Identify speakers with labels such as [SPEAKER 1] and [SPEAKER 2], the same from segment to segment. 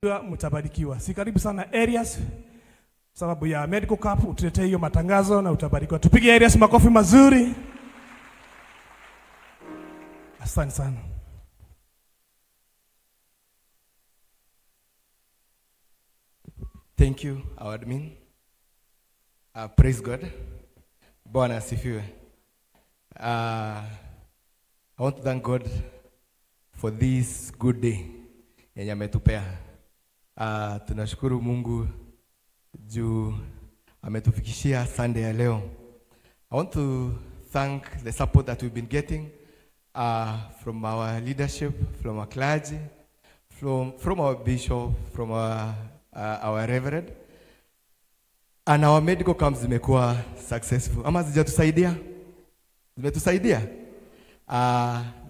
[SPEAKER 1] Mtabarikiwa. Si karibu sana Arias, sababu ya medical camp, utuletee hiyo matangazo na utabarikiwa. Tupige Arias makofi mazuri. Asante sana.
[SPEAKER 2] Thank you, our admin. Praise God. Bwana asifiwe. I want to thank God for this good day yenye ametupea. Tunashukuru Mungu juu ametufikishia Sunday ya leo. I want to thank the support that we've been getting from our leadership, from our clergy, from our bishop, from our reverend. And our medical camps zimekuwa successful. Ama zijatusaidia? Zimetusaidia?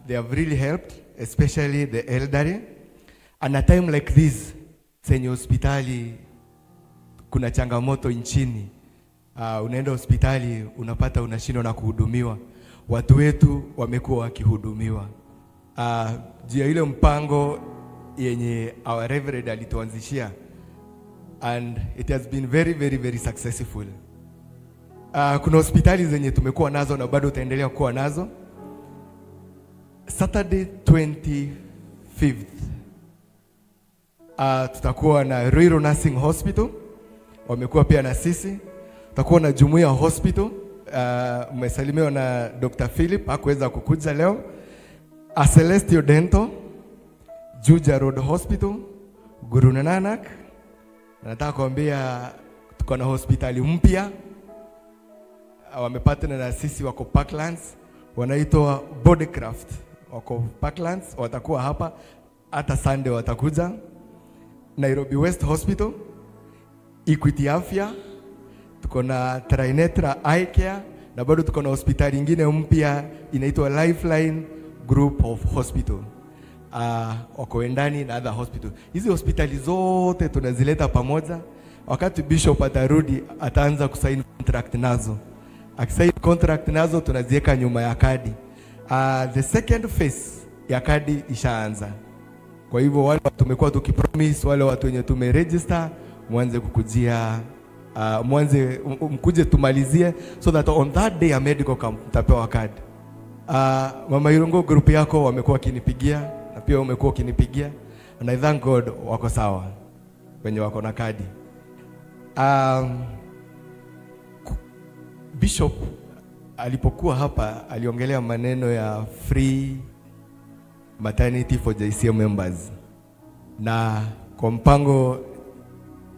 [SPEAKER 2] They have really helped, especially the elderly. And a time like this, senye hospitali kuna changamoto nchini. Unaenda hospitali unapata unashindwa na kuhudumiwa. Watu wetu wamekuwa wakihudumiwa. Juu ya ile mpango yenye our reverend alituanzishia, and it has been very, very, very successful. Kuna hospitali zenye tumekuwa nazo na bado utaendelea kuwa nazo. Saturday 25th tutakuwa na Ruiru Nursing Hospital, wamekuwa pia na sisi. Tutakuwa na Jumuiya Hospital, umesalimiwa na Dr. Philip, hakuweza kukuja leo. Celestio Dental, Juja Road Hospital, Guru Nanak. Nataka kuambia tuko na hospitali mpya, wamepatana na sisi, wako Parklands, wanaitwa Bodycraft, wako Parklands, watakuwa hapa hata Sunday watakuja. Nairobi West Hospital, Equity Afya, tuko na Trinetra Eye Care, na bado tuko na hospitali nyingine mpya inaitwa Lifeline Group of Hospital. Wako Wendani na other hospital. Hizi hospitali zote tunazileta pamoja. Wakati bishop atarudi ataanza kusign contract nazo. Akisign contract nazo tunaziweka nyuma ya kadi. The second phase ya kadi ishaanza. Kwa hivyo wale watu tumekuwa tukipromise, wale watu wenye tumeregister mwanze kukujia, mwanze mkuje tumalizie, so that on that day ya medical camp mtapewa kadi. Mama Irungu, group yako wamekuwa wakinipigia na pia umekuwa ukinipigia, and I thank God wako sawa wenye wako na kadi. Bishop alipokuwa hapa aliongelea maneno ya free maternity for JCM members, na kwa mpango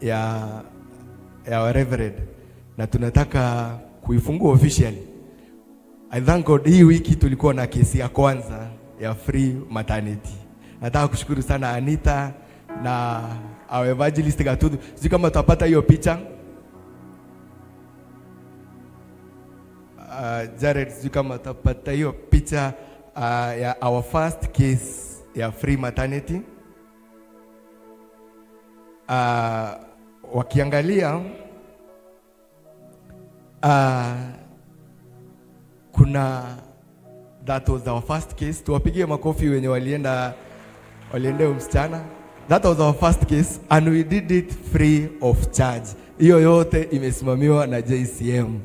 [SPEAKER 2] ya reverend, na tunataka kuifungua officially. I thank God hii wiki tulikuwa na kesi ya kwanza ya free maternity. Nataka kushukuru sana Anita na our evangelist Gatudu. Sijui kama tutapata hiyo picha. Jared, sijui kama tutapata hiyo picha ya our first case ya free maternity. Wakiangalia kuna, that was our first case. Tuwapigie makofi wenye walienda msichana. That was our first case and we did it free of charge. Hiyo yote imesimamiwa na JCM.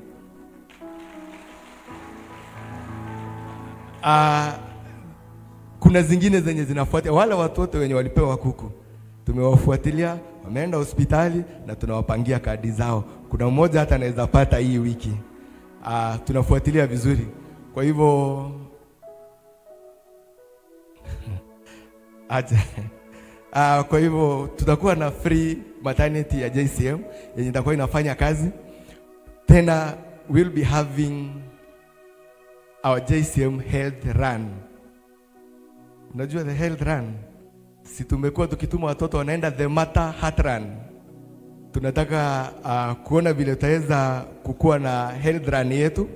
[SPEAKER 2] Kuna zingine zenye zinafuatia. Wale watoto wenye walipewa kuku tumewafuatilia, wameenda hospitali na tunawapangia kadi zao. Kuna mmoja hata anaweza pata hii wiki. Tunafuatilia vizuri. Kwa hivyo aje. Kwa hivyo tutakuwa na free maternity ya JCM yenye itakuwa inafanya kazi. Tena we'll be having our JCM Health Run. Unajua the Health Run? Si tumekuwa tukituma watoto wanaenda the Mata Heart Run. Tunataka kuona vile tutaweza kukua na health run yetu.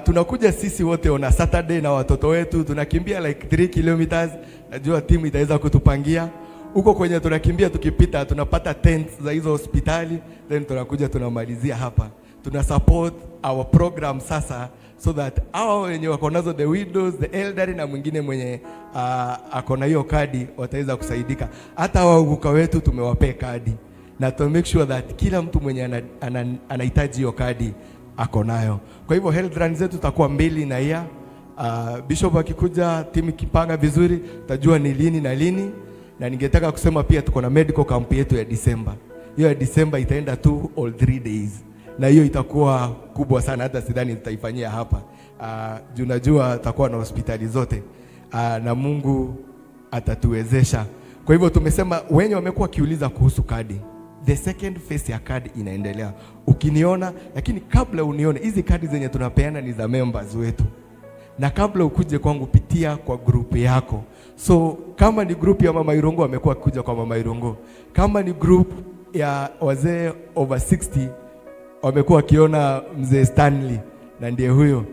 [SPEAKER 2] Tunakuja sisi wote on Saturday na watoto wetu, tunakimbia like 3 kilometers. Najua timu itaweza kutupangia. Huko kwenye tunakimbia tukipita tunapata tents za hizo hospitali, then tunakuja tunamalizia hapa. Tuna support our program sasa so that hao wenye wako nazo, the widows, the elderly na mwingine mwenye ako na hiyo kadi wataweza kusaidika. Hata wauguka wetu tumewapea kadi na to make sure that kila mtu mwenye anahitaji hiyo kadi ako nayo. Kwa hivyo health run zetu tutakuwa 2 na year. Bishop akikuja, timu kipanga vizuri, tajua ni lini na lini. Na ningetaka kusema pia tuko na medical camp yetu ya December. Hiyo ya December itaenda 2 or 3 days. Na hiyo itakuwa kubwa sana, hata sidhani tutaifanyia hapa. Juu najua tutakuwa na hospitali zote. Na Mungu atatuwezesha. Kwa hivyo tumesema wenye wamekuwa kiuliza kuhusu kadi, the second phase ya kadi inaendelea. Ukiniona, lakini kabla unione, hizi kadi zenye tunapeana ni za members wetu. Na kabla ukuje kwangu, pitia kwa group yako. So kama ni group ya Mama Irungu, amekuwa kuja kwa Mama Irungu. Kama ni group ya wazee over 60, wamekuwa wakiona mzee Stanley na ndiye huyo.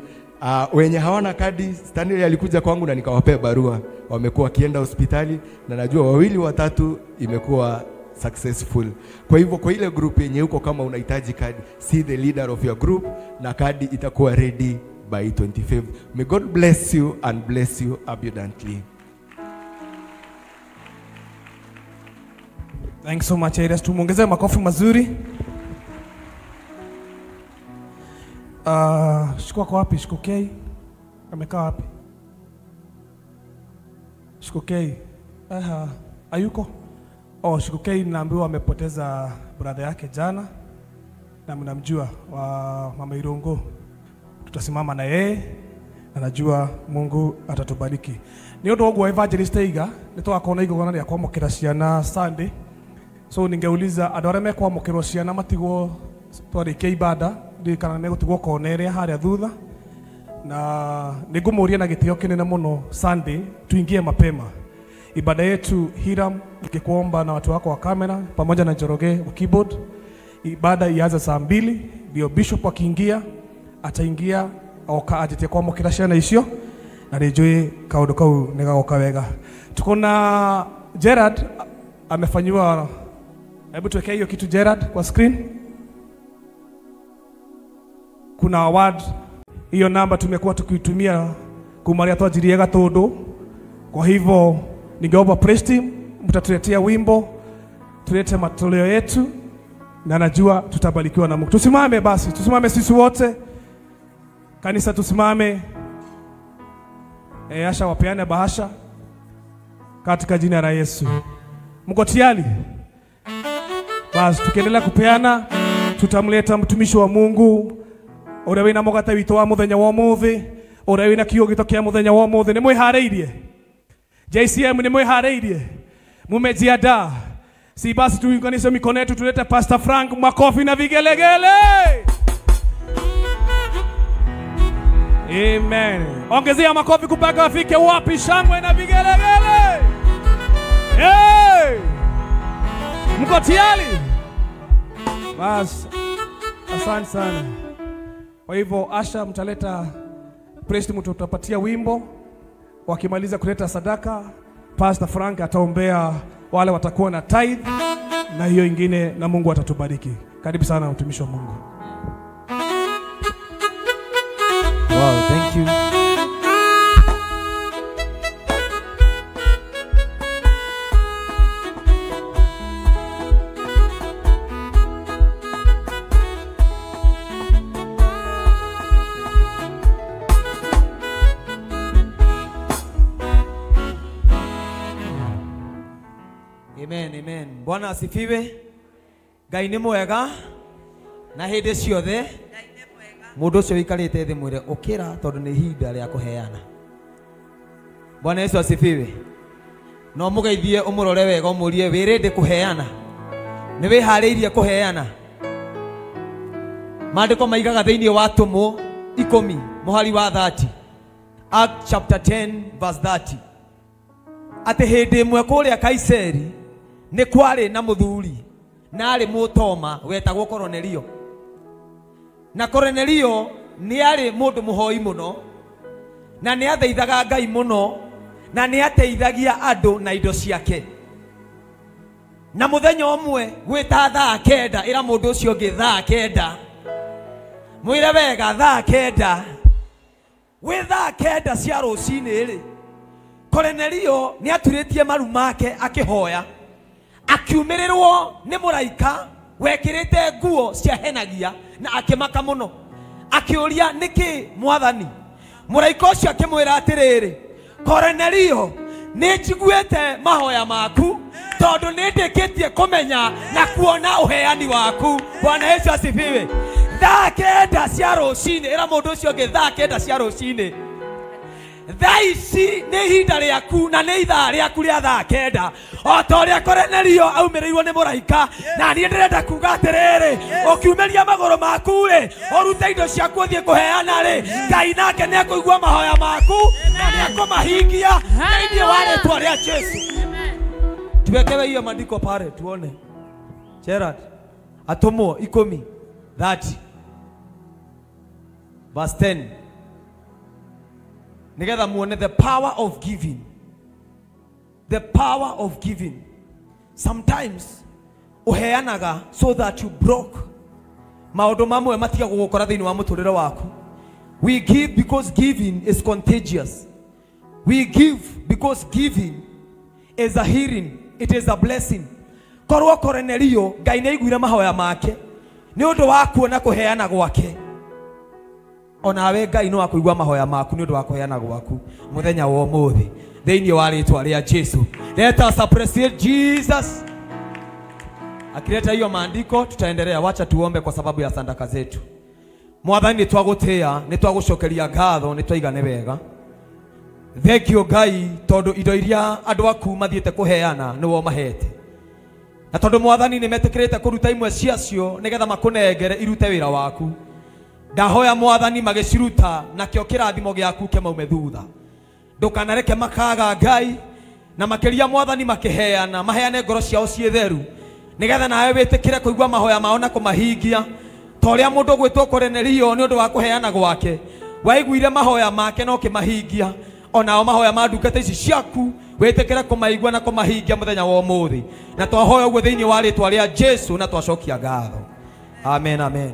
[SPEAKER 2] Wenye hawana kadi, Stanley alikuja kwangu na nikawapea barua. Wamekuwa wakienda hospitali na najua 2 watatu imekuwa successful. Kwa hivyo kwa ile group yenye uko, kama unahitaji kadi, see the leader of your group na kadi itakuwa ready by 25th. May God bless you and bless you abundantly.
[SPEAKER 1] Thanks so much, Elias. Tumuongezee makofi mazuri. Shiko kwa wapi? Shiko K? Amekaa wapi? Shiko K. Ayuko? Oh, Shiko K naambiwa amepoteza brother yake jana. Na mnamjua wa Mama Irungu. Tutasimama na yeye. Anajua Mungu atatubariki. Ni undu wa evangelist Iga, nitwakona igongona ria kwamukira ciana Sunday. So ningeuliza andu aria mekwamukirwo ciana matigwo twarikia ibada, ndi kana megutigwo kona iria haria thutha. Na ningumuria na gitio kinene muno Sunday tuingie mapema. Ibada yetu Hiram, nikikuomba na watu wako wa kamera pamoja na Njoroge wa keyboard, ibada ianze saa 2, ndio bishop akiingia ataingia oka ajitie kwamukira ciana icio na nijui kaundu kau nigagoka wega. Tuko na Gerard amefanyiwa, hebu tuweke hiyo kitu Gerard kwa screen. Kuna award, hiyo namba tumekuwa tukiitumia kumaria twajirie Gatundu. Kwa hivyo ningeomba praise team mtatuletea wimbo, tulete matoleo yetu na najua tutabarikiwa na Mungu. Tusimame basi, tusimame sisi wote. Kanisa tusimame. Asha wapeane bahasha katika jina la Yesu. Mko tayari? Basi tukiendelea kupeana tutamleta mtumishi wa Mungu uria wina mugate witu wa muthenya wa umuthi, uria wina kiugo gitu kia muthenya wa umuthi. Ni mwiharĩirie? JCM ni mwiharĩirie? Mumejiandaa? Si basi tuunganishe mikono yetu tulete Pastor Frank, makofi na vigelegele. Amen. Ongezea makofi kupaka afike wapi, shangwe na vigelegele. Hey! Mko tayari? Bas, asante sana. Kwa hivyo Asha mtaleta praise, mtutapatia wimbo. Wakimaliza kuleta sadaka, Pastor Frank ataombea wale watakuwa na tithe na hiyo ingine, na Mungu atatubariki. Karibu sana mtumishi wa Mungu.
[SPEAKER 3] Wow, thank you. Amen, amen. Bwana asifiwe. Ngai nĩ mwega na hĩndĩ ciothe. Mũndũ ũcio ũikarĩte thĩ mwĩre ũkĩra tondũ nĩ ihinda rĩa kũheana. Bwana Yesu asifiwe. No mũgeithie ũmũrore wega ũmũrie wĩrĩndĩ kũheana. Nĩ wĩharĩirie kũheana. Maandĩko maigaga thĩinĩ wa Atũmwo 10 mũhari wa 30. Acts chapter 10 verse 30. Atĩ hĩndĩ ĩmwe kũrĩa Kaiseri nĩ kwarĩ na mũthuri na arĩ mũtoma wetagwo Koronelio. Na Koronelio nĩ arĩ mũndũ mũhoi mũno na nĩ athaithaga Ngai mũno na nĩ ateithagia andũ na indo ciake. Na mũthenya ũmwe gwĩta thaa 9 ĩra mũndũ ũcio ũngĩ thaa 9 Mwĩre wega thaa 9. Gwĩ thaa 9 cia rũcinĩ rĩ, Korinelio nĩ aturĩtie maru make akĩhoya, akiumĩrĩrwo nĩ mũraika wekĩrĩte nguo ciahenagia na akĩmaka mũno, akĩũria nĩkĩ mwathani. Mũraika ũcio akĩmwĩra atĩrĩrĩ, Korinelio, nĩ njiguĩte mahoya maku, tondũ nĩ ndĩkĩtie kũmenya na kuona ũheani waku. Bwana Yesu asifiwe. Thaa 9 cia rũcinĩ, ĩra mũndũ ũcio ũngĩ, thaa 9 cia rũcinĩ. Thaa ici nĩ ihinda rĩaku na nĩ ithaa rĩaku rĩa thaa 9. O ta ũrĩa Korinelio aumĩrĩirwo nĩ mũraika, na niĩ ndĩrenda kuga atĩrĩrĩ, ũkiumĩria magũrũ maku rĩ, ũrute indo ciaku ũthiĩ kũheana rĩ, Ngai nake nĩ ekũigua mahoya maku na nĩ ekũmahingia thĩinĩ wa rĩtwa rĩa Jesu. Tuwekewe hiyo maandiko pale tuone. Gerard, Atũmwo 10 30 verse 10. Nigetha muone the power of giving. The power of giving. Sometimes uheanaga so that you broke maundu mamwe matiga gugukora thiini wa muturire waku. We give because giving is contagious. We give because giving is a healing, it is a blessing. Korwo Korinelio Ngai nĩ aiguire mahoya make nĩ ũndũ wa kuona kũheana gwake, onawe Ngai no akũigua mahoya maku nĩ ũndũ wa kũheana gwaku mũthenya wa ũmũthĩ thĩinĩ wa rĩtwa rĩa Jesu. Let us appreciate Jesus. Akileta hiyo maandiko tutaendelea. Wacha tuombe kwa sababu ya sadaka zetu. Mwathani, nĩ twagũtĩĩa, nĩ twagũcokeria ngatho, nĩ twaigane wega. Thank you Ngai, tondũ indo iria andũ aku mathiĩte kũheana nĩwe ũmahete, na tondũ Mwathani nĩ metĩkĩrĩte kũruta imwe ciacio nĩgetha makũnengere irute wĩra waku. Ndahoya Mwathani magĩciruta nakĩo kĩrathimo gĩaku kĩmaume thutha. Ndũkanareke makaga Ngai, na makĩria Mwathani makĩheana maheane ngoro ciao ciĩ theru, nĩgetha nawe wĩtĩkĩre kũigua mahoya mao na kũmahingia, ta ũrĩa mũndũ ũgwĩtwo Korinelio nĩ ũndũ wa kũheana gwake waiguire mahoya make na ũkĩmahingia. Onao mahoya ma ndungata ici ciaku wĩtĩkĩre kũmaigua na kũmahingia mũthenya wa ũmũthĩ, na twahoya ũguo thĩinĩ wa rĩtwa rĩa Jesu na twacokia ngatho. Amen, amen.